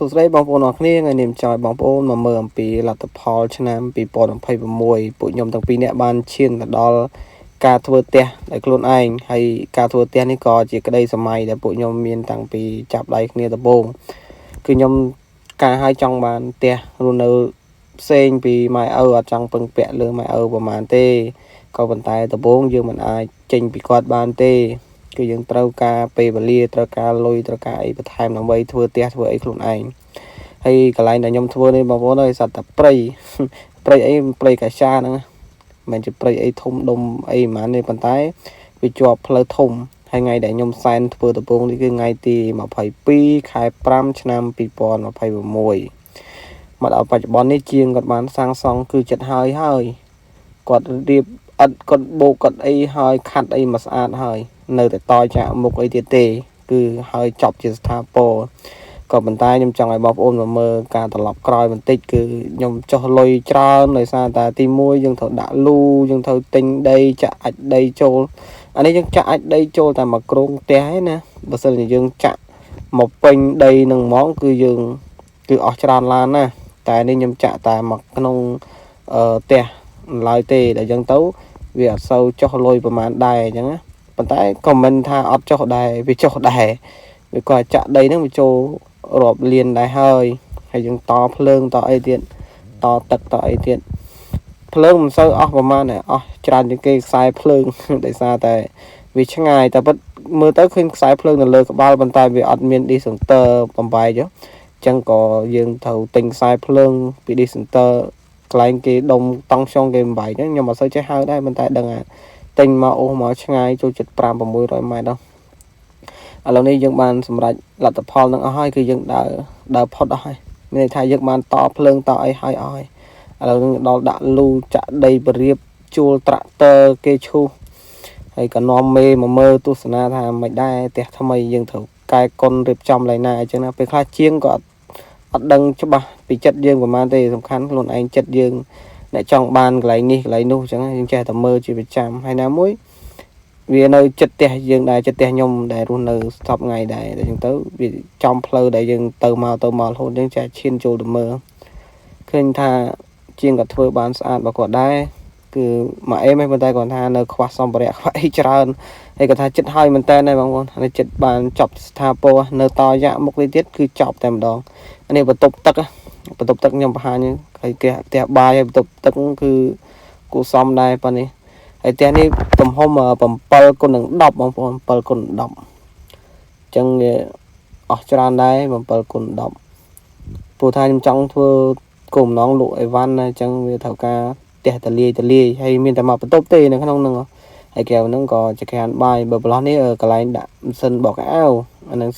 សួស្តីបងប្អូនអរគ្នាថ្ងៃនេះខ្ញុំចង់ឲ្យបងប្អូនមកមើលអំពីលទ្ធផលឆ្នាំ2026ពួកខ្ញុំទាំងពីរនាក់បានឈានទៅដល់ការធ្វើផ្ទះដោយខ្លួនឯងហើយការធ្វើផ្ទះនេះក៏ជាក្តីសម័យដែលពួកខ្ញុំមានតាំងពីចាប់ដៃគ្នាដំបូងគឺខ្ញុំការឲ្យចង់បានផ្ទះរស់នៅផ្សេងពីម៉ែឪអត់ចង់ពឹងពាក់លើម៉ែឪប្រហែលទេក៏ប៉ុន្តែដំបូងយើងមិនអាចចេញពីគាត់បានទេ គឺយើងត្រូវការពេលវេលាត្រូវការលុយត្រូវការអីបន្ថែមដើម្បីធ្វើផ្ទះធ្វើអីខ្លួនឯងហើយកន្លែងដែលខ្ញុំធ្វើនេះបងប្អូនអើយសត្វតែព្រៃ ព្រៃអីព្រៃកាចាហ្នឹងណាមិនមែនជាព្រៃអីធំដុំអីហ្មងទេប៉ុន្តែវាជាប់ផ្លូវធំហើយថ្ងៃដែលខ្ញុំសែនធ្វើដំបូងនេះគឺថ្ងៃទី22ខែ5ឆ្នាំ2026មកដល់បច្ចុប្បន្ននេះជាងគាត់បានសាងសង់គឺចិត្តហើយហើយគាត់រៀបឥដ្ឋគាត់បូកគាត់អីហើយខាត់អីមកស្អាតហើយ នៅតែតចាក់មុខអីទៀតទេ គឺហើយចប់ជាស្ថាពរក៏ប៉ុន្តែខ្ញុំចង់ឲ្យបងប្អូនមកមើលការត្រឡប់ក្រោយបន្តិចគឺខ្ញុំចុះលុយច្រើនដោយសារតែទី1យើងត្រូវដាក់លូយើងត្រូវទិញដីចាក់អាចដីចូលអានេះយើងចាក់អាចដីចូលតែមួយគ្រោងផ្ទះឯណាបើសិនជាយើងចាក់មកពេញដីនឹងហ្មងគឺយើងគឺអស់ច្រើនឡានណាតែនេះខ្ញុំចាក់តែមកក្នុងអឺផ្ទះឡើយទេដល់អញ្ចឹងទៅវាអត់សូវចុះលុយប្រហែលដែរអញ្ចឹងណា ប៉ុន្តែក៏មិនថាអត់ចុះដែរវាចុះដែរវាក៏ចាក់ដីហ្នឹងវាចូលរាប់លានដែរហើយហើយយើងតភ្លើងតអីទៀតតទឹកតអីទៀតភ្លើងមិនសូវអស់ប្រហែលដែរអស់ច្រើនជាងគេខ្សែភ្លើង ដោយសារតែវាឆ្ងាយតែពិតមើលទៅឃើញខ្សែភ្លើងនៅលើក្បាលប៉ុន្តែវាអត់មាន disjoncteur បំបែកអញ្ចឹងក៏យើងត្រូវទិញខ្សែភ្លើងពី disjoncteur កន្លែងគេដុំតង់ស្យុងគេបំបែកហ្នឹងខ្ញុំអត់សូវចេះហៅដែរប៉ុន្តែដឹងថា ទិញមកអូសមកឆ្ងាយចូលចិត្ត5 600ម៉ែត្រដល់ឥឡូវនេះយើងបានសម្រេចលទ្ធផលនឹងអស់ហើយគឺយើងដើរដើរផុតអស់ហើយមានន័យថាយើងបានតភ្លើងតអីហើយអស់ហើយឥឡូវនឹងដល់ដាក់លូចាក់ដីបរៀបជួលត្រាក់ទ័រគេឈូសហើយក៏នាំមេមកមើលទស្សនាថាមិនដែរផ្ទះថ្មីយើងត្រូវកែកុនរៀបចំឡើងណាអញ្ចឹងណាពេលខ្លះជាងក៏អត់ដឹងច្បាស់ពីចិត្តយើងប្រហែលទេសំខាន់ខ្លួនឯងចិត្តយើង អ្នកចង់បានកន្លែងនេះកន្លែងនោះអញ្ចឹងយើងចេះតែមើលជាប្រចាំហើយណាមួយវានៅចិត្តផ្ទះយើងដែរចិត្តផ្ទះខ្ញុំដែលរស់នៅសប្តាហ៍ថ្ងៃដែរតែអញ្ចឹងទៅវាចំផ្លូវដែលយើងទៅមកទៅមករហូតយើងចេះឈានចូលទៅមើលឃើញថាជាងក៏ធ្វើបានស្អាតរបស់គាត់ដែរគឺមកអេមឯងប៉ុន្តែគាត់ថានៅខ្វះសម្ភារៈខ្វះអីច្រើនហើយគាត់ថាចិត្តហើយមែនតើដែរបងប្អូនហើយចិត្តបានចប់ស្ថាពរនៅតយ៉ាមុខនេះទៀតគឺចប់តែម្ដងអានេះបន្ទប់ទឹកបន្ទប់ទឹកខ្ញុំបង្ហាញ ហើយផ្ទះផ្ទះបាយហើយបន្ទប់ទឹកគឺគួរសមដែរប៉ុណ្នេះហើយផ្ទះនេះទំហំ7គុណនឹង10បងប្អូន7គុណ10អញ្ចឹងវាអស់ច្រើនដែរ7គុណ10ព្រោះថាខ្ញុំចង់ធ្វើគោលបំណងលក់អីវ៉ាន់ណាអញ្ចឹងវាត្រូវការផ្ទះតលាយតលាយហើយមានតែមកបន្ទប់ទេនៅក្នុងហ្នឹងហើយក្រៅហ្នឹងក៏ចក្រានបាយបើប្រឡោះនេះកន្លែងដាក់ម៉ាស៊ីនបោកអាវអាហ្នឹង